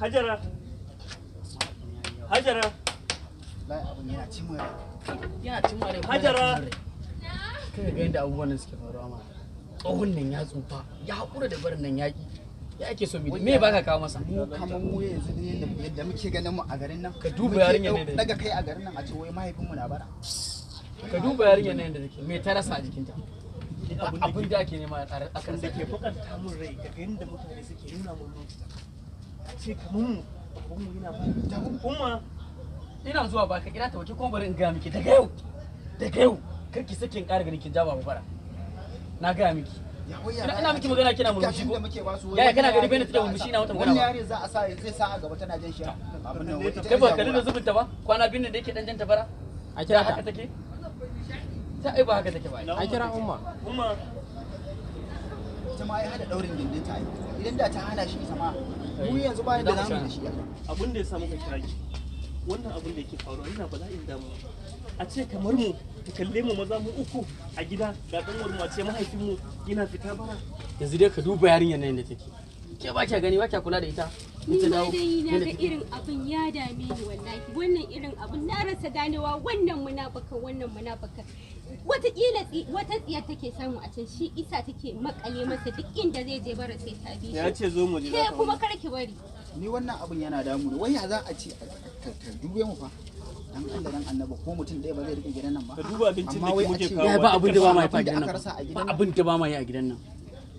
Hajara. Hajara. Wallahi abun yana cin rai. Yana cin rai. Hajara. Kai ga yadda abubuwan nan suke faruwa ma. Tsohon nan ya tsufa, ya haƙura da barin nan yaƙi. Ya ake so me ba ka kawo masa? Mu kamar mu yanzu yadda muke ganin mu a garin nan. Ka duba yarinyar ne da daga kai a garin nan a ce wai mahaifinmu na bara. Ka duba yarinyar nan da take me ta rasa a jikinta. Abin da ake nema a kan da ke bakanta mun rai daga yadda mutane suke nuna mun lokuta. Ce kamar mu babanmu yana bara. Umma. Ina zuwa ba ka kira ta wace kuma bari in gaya miki daga yau. Daga yau kar ki sake in ƙara ganin kin ja babu bara. Na gaya miki. Ina miki magana kina murmushi ko? Yaya kana gani bai na take murmushi ina mata magana ba. Wani yare za a sa zai sa a gaba tana jan shi. Abin nan wai kai ba kalli da zubinta ba kwana biyun da yake dan janta bara. A kira ta. Haka take? Ta ai ba haka take ba. A kira Umma. Umma. Ita ma ai hada daurin gindin ta ai. Idan da ta hana shi ita ma mu yanzu ba yadda za mu da shi. Abin da ya sa muka kira ki. Wannan abin da yake faruwa yana bala'in damuwa. A ce kamar mu ta kalle mu maza mu uku a gida ga kanwar mu a ce mahaifin mu yana fita bara. Yanzu dai ka duba yarinyar nan da take. Ke ba kya gani ba kya kula da ita. Ni ma dai na ga irin abin ya dame ni wallahi. Wannan irin abin na rasa ganewa wannan munafukan wannan munafukan. Wataƙila wata tsiya take samu a can shi isa take makale masa duk inda zai je bara sai ta bi shi. Ya ce zo mu je. Ke kuma kar ki bari. Ni wannan abin yana damu ne. Wai ya za a ce ka dube mu fa. Dan Allah dan Annabi ko mutum ɗaya ba zai rike gidan nan ba. Ka duba abincin da muke kawo. Ya ba abin da ba ma yi a gidan nan. Ba abin da ba ma yi a gidan nan.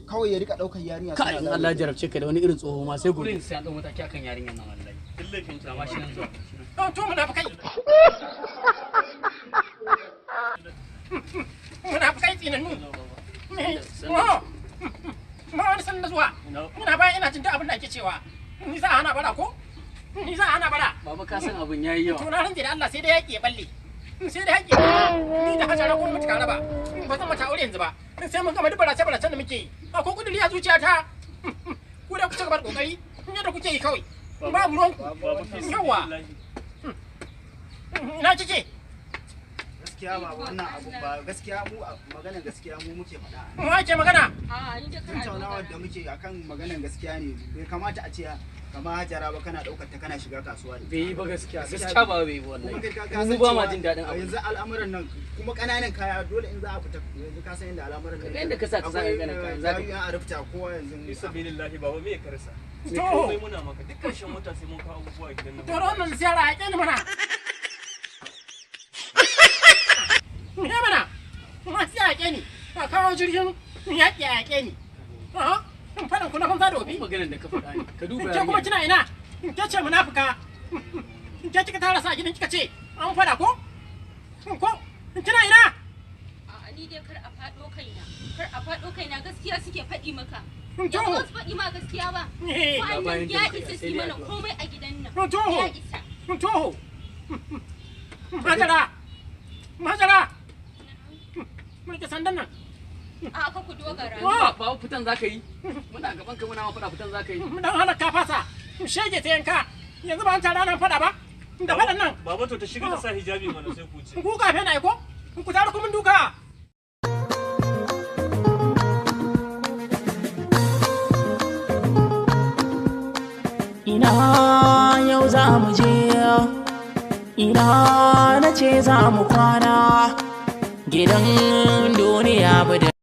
Kawai ya rika ɗaukar yarinya. Kai in Allah ya jarabce ka da wani irin tsoho ma sai gobe. Sai an ɗau mataki akan yarinyar nan wallahi. Dillafin ta ma shi nan zuwa. To munafukai. Munafukai tsinannu. Ma wani san da zuwa. Ina bayan ina jin duk abin da ake cewa. Ni za a hana bara ko? Ni za a hana bara. Baba ka san abin yayi yawa. To na rantse da Allah sai dai yaƙi ya balle. Sai dai yaƙi. Ni da Hajara ko mutu raba. Ba zan mata aure yanzu ba. Sai mun gama duk barace-baracen da muke yi. Akwai kuduri a zuciyata. Ku da ku ci gaba da kokari. Yadda kuke yi kawai. Babu ruwanku. Yawa. Ina kike? Gaskiya ba wannan abu ba gaskiya mu maganar gaskiya mu muke faɗa. Mu ake magana? A'a ni da kar a Tattaunawar da muke akan maganar gaskiya ne bai kamata a ce kamar Hajara ba kana ɗaukar ta kana shiga kasuwa. Bai yi ba gaskiya gaskiya ba bai yi ba wallahi. Mu ba ma jin daɗin abu. Yanzu al'amuran nan kuma ƙananan kaya dole in za a fita yanzu ka san yadda al'amuran nan. Kaga yadda ka sa ta sa ƙananan kaya za ka yi a rubuta kowa yanzu. Bisabilillahi baba me ya karsa. Komai muna maka duk ƙarshen wata sai mun kawo abubuwa gidan nan. To wannan ziyara a ƙi ni mana. Me mana? Ma sai a ƙe ni. Ka kawo jirgin yaƙi a yaƙe ni. In faɗin ku na banza da obi. Maganar da ka faɗa ne. Ka duba Ke kuma kina ina? Ke ce munafuka. Ke kika tara sa gidan kika ce an faɗa ko? Ko? Kina ina? A'a ni dai kar a faɗo kaina. Kar a faɗo kaina gaskiya suke faɗi maka. To. Ya ba su faɗi ma gaskiya ba. Wa'annan ya isa su mana komai a gidan nan. To. Ya isa. To. Hajara. Hajara. Mun ke sandan nan. A ka ku dogara. Ba fitan za ka yi. Muna gaban ka muna ma faɗa fitan za ka yi. Dan hana ka fasa. Shege ta yanka. Yanzu ba an tara nan faɗa ba. Da faɗan nan. Baba to ta shiga ta sa hijabi mana sai ku ce. Ku kafe na ko? Ku taru ku mun duka. Ina yau za mu je, ina na ce za mu kwana, gidan duniya bude.